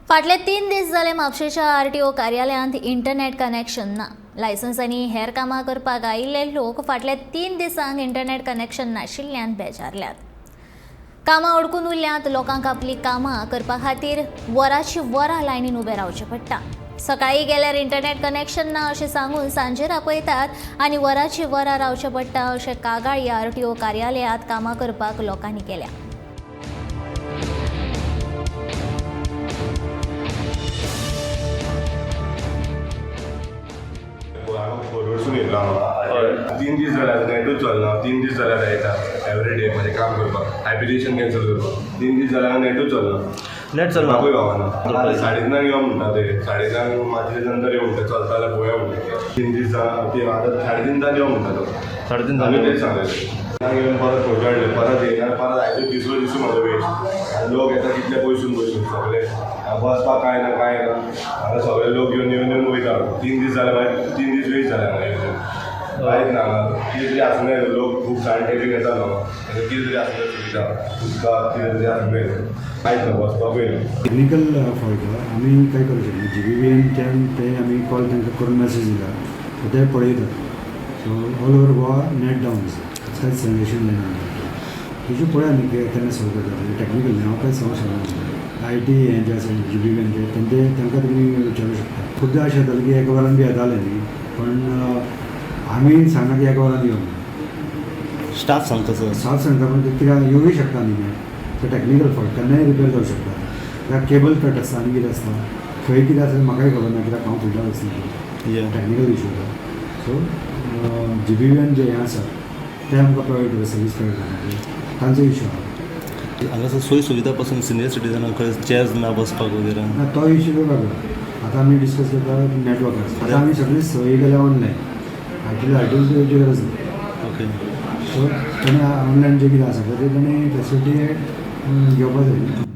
फाटले 3 दीस जाले म्हापशेंच्या आरटीओ कार्यालयांत इंटरनेट कनेक्शन ना. लायसन्स आनी हेर कामां करपाक आयिल्ले लोक फाटल्या 3 दिसांक इंटरनेट कनेक्शन नाशिल्ल्यान बेजारल्यात. कामां अडकून उरल्यात. लोकांक आपली कामां करपा खातीर वराची वरां लायनीन उबें रावचें पडटा. सकाळीं गेल्यार इंटरनेट कनेक्शन ना अशें सांगून सांजेर आपयतात आनी वराची वरां रावचें पडटा अशें कागाळी आरटीओ कार्यालयांत कामां करपाक लोकांनी केल्या. वडसून येयलो हांव. 3 दीस जाले आतां नेटूच चलना. 3 दीस जाले आतां येता एवरी डे म्हाजें काम करपाक, एप्लिकेशन कॅन्सल करपाक. 3 दीस जाले हांगा नेटूच चलना. नेट चलना. बापूय गावना. 3:30 यो म्हणटा ते, 3:30 मातशे नंतर यो म्हणटा, चलता जाल्यार पळोवया म्हणटा. 3 दीस आतां 3:30 यो म्हणटा तो. 3:30. आमी तेच सांगलें. येवन परत खंयचे हाडले, परत येयना, परत आयचो तिसरो दिसूं म्हाजो वेस्ट. आनी लोक येता कितले पयसून पयसून सगळे, बसपाक कांय ना कांय ना. हांगा सगळे लोक येवन येवन येवन वयता. 3 दीस जाले मागीर, 3 दीस वेस्ट जाले हांगा येवन. कांयच ना हांगा कितें तरी आसूंक जाय. लोक खूब जाणटे बीन येता न्हू, कितें तरी आसूंक जाय सुविधा, उदकाक कितें तरी आसूंक जाय. कांयच ना, बसपाकूय ना. टेक्निकल फॉल्ट आमी काय करूं शकना. जीबीबीएनच्यान ते आमी कॉल तांकां करून मॅसेज दिला, ते पळयतात. So all over Goa net down आसा, कांयच सजेशन जायना. तेजे पळय आमी केन्ना सोल्व करता. टेक्निकल हांव कांय सांगूंक शकना. I T हें जें आसा जीबीबीएनचें तेंचे तांकां तुमी विचारूं शकता. खुबदां अशें जातालें की एका वरान बी येतालें न्ही, पण आमी सांगना की एका वरान यो म्हणून. स्टाफ सांगता सर. स्टाफ सांगता, पण ते कित्याक येवूय शकता न्ही नेट. ते टेक्निकल फॉल्ट केन्नाय रिपेर जावं शकता. कित्याक केबल कट आसता आनी कितें आसता, खंय कितें आसा म्हाकाय खबर ना, कित्याक हांव फिल्डार आसना. टेक्निकल इशू तो. सो जीबीबीएन जे हें आसा ते आमकां प्रोवायड करता, सर्वीस प्रोवायड करता, तांचो इशू आहा. हांगासर सोयी सुविधा पासून सिनियर सिटीजनाक खंय चेअर्स ना बसपाक वगैरे. ना, तो इशू वेगळो. आतां आमी डिस्कस करता नेटवर्कार. आतां आमी सगळी सोयी केल्या ऑनलायन. एक्चुअली आरटीओ येवची गरज ना. ओके. सो ताणें ऑनलायन जें कितें आसा पळय तें ताणें फेसिलिटी घेवपा जाय.